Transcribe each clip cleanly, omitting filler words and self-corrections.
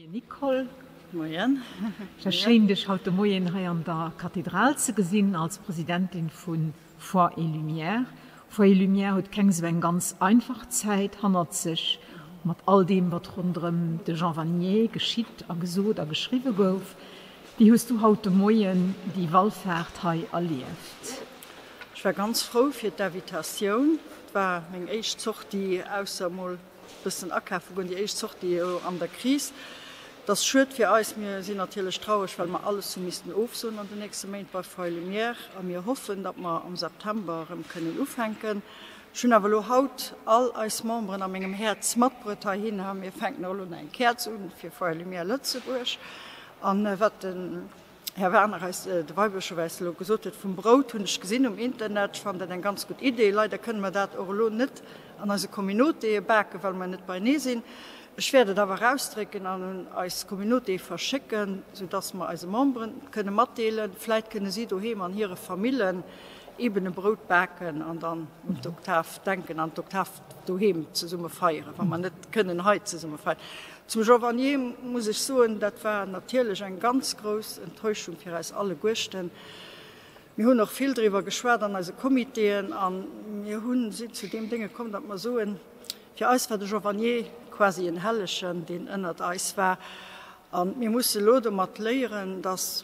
Moien Nicole. Moien. Et ass schéin dech haut de Moien hei an der Kathedral ze gesinn als Presidentin vu Foi et Lumière. Foi et Lumière huet keng esou eng ganz einfach Zäit hannert sech, mat all deem wat ronderëm de Jean Vanier geschitt a gesot a geschriwwe gouf. Wéi hues du haut de Moien déi Wallfaart hei erlieft? Ech war ganz frou fir d'Invitatioun. Et war meng éischt Sortie, ausser mol bëssen akafe goen, déi éischt Sortie elo an der Kris. Et ass schued fir eis. Mir sinn natierlech traureg, well mer alles hu missten ofsoen an den nächste Méint bei Foi Lumière a mir hoffen, datt mer am September erëm kënnen ufänken. Ech hunn awer elo haut all eis Memberen a mengem Häerz matbruet heihinner. Mir fänken och elo nach eng Käerz un fir Foi Lumière Lëtzebuerg. An wat den Här Werner eis, de Weibëschof eis elo gesot huet vum Brout, hunn ech gesinn um Internet. Ech fannen dat eng ganz gutt Idee. Leider kënne mer dat och elo net an eise Communautéë baken, well mer net beienee sinn. Ech wäert et awer erausdrécken an un eis Communautéë verschécken, soudass mer eise Memberen et kënne matdeelen. Vläit kënne si doheem an hire Famillen eeben e Brout baken an dann un d'Oktav denken an d'Oktav doheem zesumme feieren, wa mer net kënnen hei zesumme feieren. Zum Jean Vanier muss ech soen, dat war natierlech eng ganz grouss Enttäuschung fir eis alleguerten. Mir hunn och vill driwwer geschwat an eise Comitéen a mir hunn, sinn zu deem Dénge komm, datt mer soen, fir eis war de Jean Vanier quasi en Hellegen, deen ënnert eis war. A mir musse elo domat léieren, datt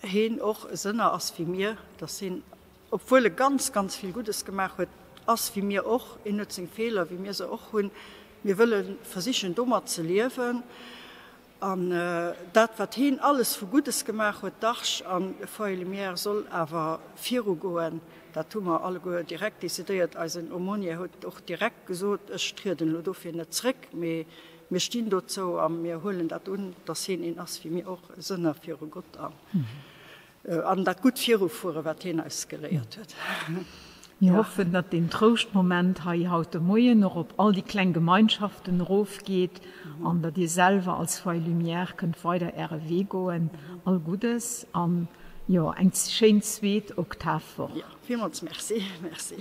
heen och e Sënner ass wéi mir, datt heen, obwuel e ganz, ganz vill Guddes gemaach huet, ass wéi mir och, en huet seng Feeler, wéi mir se och hunn. Mir wëlle versichen domat ze liewen an dat wat heen alles vu Guddes gemaach huet, d'Arche an Foi et Lumière soll awer virugoen. Dat hu mer alleguer direkt decidéiert. Eisen Aumônier huet och direkt gesot, ech trieden elo dofir net zréck, mee mir stinn dozou a mir huelen dat un, dass heen een ass wéi mir och, e Sënner viru Gott an. An dat gutt Virufueren, wat hien eis geléiert huet. Mir hoffen, datt deen Trouschtmoment hei haut de Moien och op all déi kleng Gemeinschaften erofgeet an datt Dir selwer als Foi Lumière kënnt weider Äre Wee goen. All Guddes an, jo, eng schéin zweet Oktavwoch. Jo, villmools Merci. Merci.